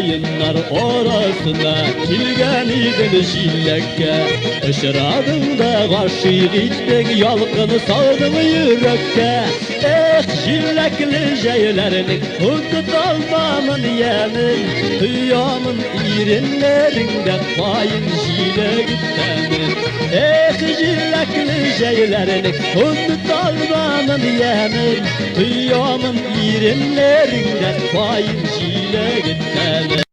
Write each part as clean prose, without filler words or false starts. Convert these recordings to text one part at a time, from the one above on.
Каеннар арасына килгән идем җиләккә. Очрадың да гашыйк иттең, ялкын салдың йөрәккә. Эх, җиләкле җәйләрнең оныталмамын ямен, тоямын иреннәреңдә каен җиләге тәмен. Эх, җиләкле җәйләрнең оныталмамын ямен, тоямын иреннәреңдә каен җиләге тәмен.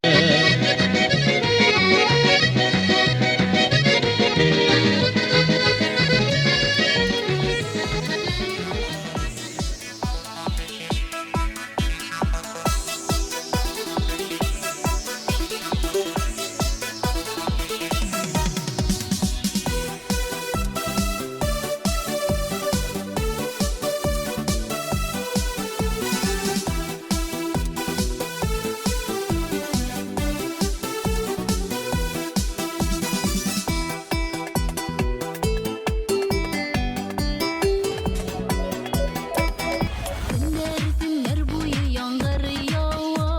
Көннәр, төннәр буе яңгыр ява,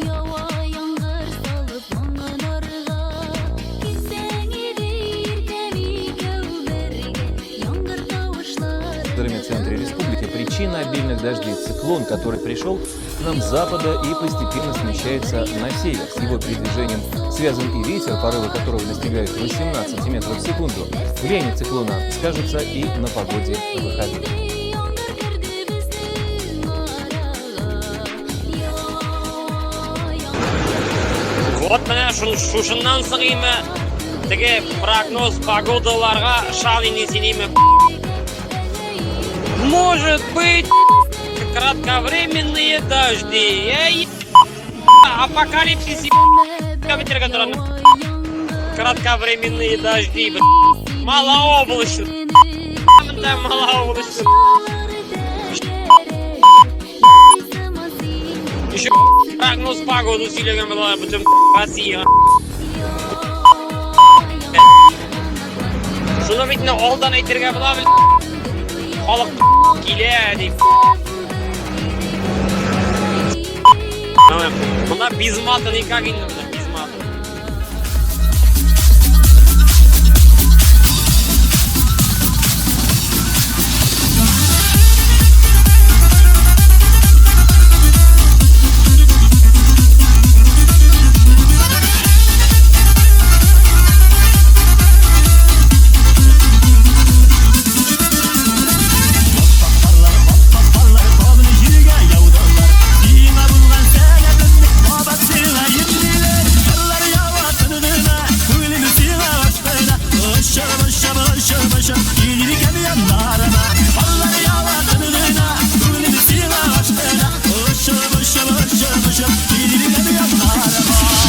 ява яңгыр салып моңынырга. Килсәң иде иртәм икәү бергә, яңгыр тавышлары гидрометцентре республики. Причина обильных дождей – циклон, который пришел к нам с запада и постепенно смещается на север. С его передвижением связан и ветер, порывы которого достигают 18 метров в секунду. Влияние циклона скажется и на погоде в выходных. Яңгыр керде безнең арага. Ява яңгыр. Вот менә шушыннан соң име теге прогноз погодаларга ышан син име. Может быть, кратковременные дожди. Эй, апокалипсис бетерергә тора. Кратковременные дожди. Малооблачно. Да, малооблачно. Еще прогноз погоды сөйләгән була бөтен Россия. Шуны бит алдан әйтергә була. Халык килә дип. Монда без мата никак инде монда без мата.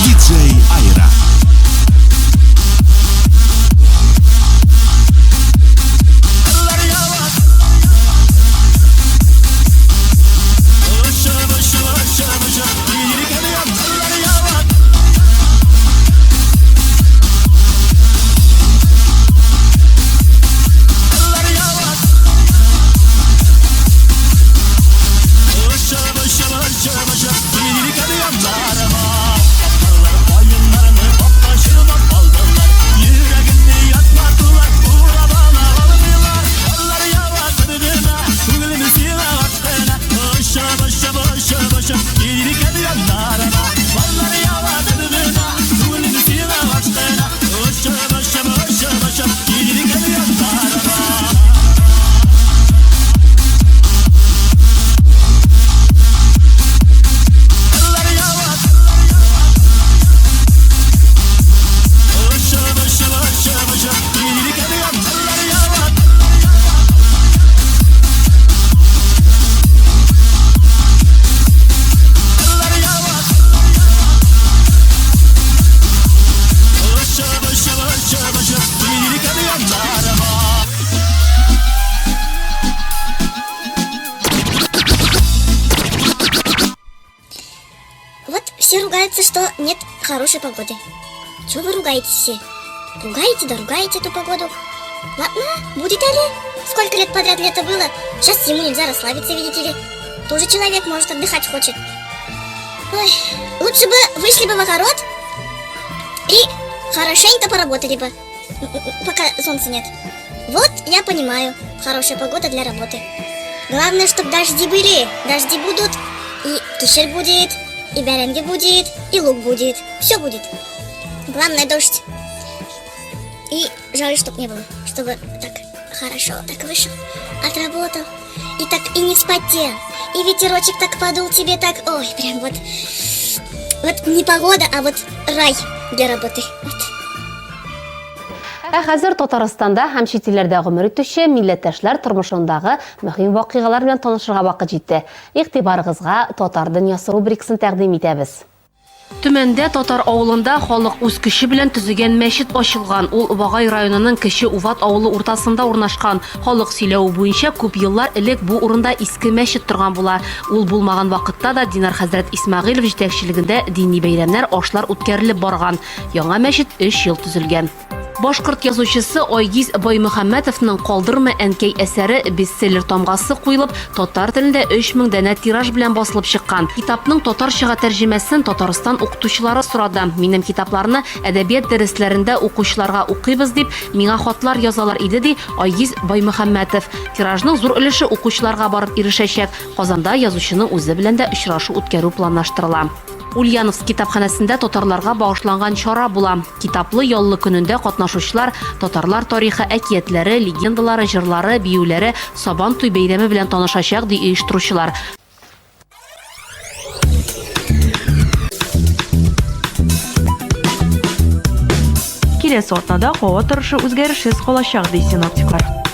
Диджей Айра. Вот все ругаются, что нет хорошей погоды. Чего вы ругаетесь все? Ругаете да ругаете эту погоду. Ладно, будет ли? Сколько лет подряд лето было? Сейчас ему нельзя расслабиться, видите ли. Тоже человек, может, отдыхать хочет. Ой, лучше бы вышли бы в огород и хорошенько поработали бы, пока солнца нет. Вот я понимаю, хорошая погода для работы. Главное, чтобы дожди были. Дожди будут, и кишель будет, и бәрәңге будет, и лук будет. Все будет. Главное дождь. И жаль, чтоб не было. Чтобы так хорошо так вышел, отработал. И так и не вспотел. И ветерочек так подул тебе так. Ой, прям вот. Вот не погода, а вот рай для работы. Вот. Ә хәзер Татарстанда һәм чит илләрдә гомер итүче милләттәшләр тормышындагы мөһим вакыйгалар белән танышырга вакыт җитте. Игътибарыгызга Татар дөньясы рубрикасын тәкъдим итәбез. Төмәндә татар авылында халык үз көче белән төзегән мәчет ачылган. Ул Вагай районының Кече Уват авылы уртасында урнашкан. Халык сөйләве буенча, күп еллар элек бу урында иске мәчет торган була. Ул булмаган вакытта да Динар хәзрәт Исмәгыйлев җитәкчелегендә дини бәйрәмнәр, ашлар үткәрелеп барган. Яңа мәчет өч ел төзелгән. Башкорт язучысы Айгиз Баймөхәммәтовның Калдырма әнкәй әсәре бестселлер тамгасы куелып, татар телендә 3000 данә тираж белән басылып чыккан. Китапның татарчага тәрҗемәсен Татарстан укытучылары сорады. Минем китапларны әдәбият дәресләрендә укучыларга укыйбыз дип, миңа хатлар язалар иде, ди Айгиз Баймөхәммәтов. Тиражның зур өлеше укучыларга барып ирешәчәк. Казанда язучының үзе белән дә очрашу үткәрү планлаштырыла. Ульяновск китапханәсендә татарларга багышланган чара була. Китаплы яллы көнендә катнашучылар татарлар тарихы, әкиятләре, легендалары, җырлары, биюләре, Сабан туй бәйрәме белән танышачак, ди оештыручылар. Киләсе атнада һава торышы үзгәрешсез калачак, ди синоптиклар.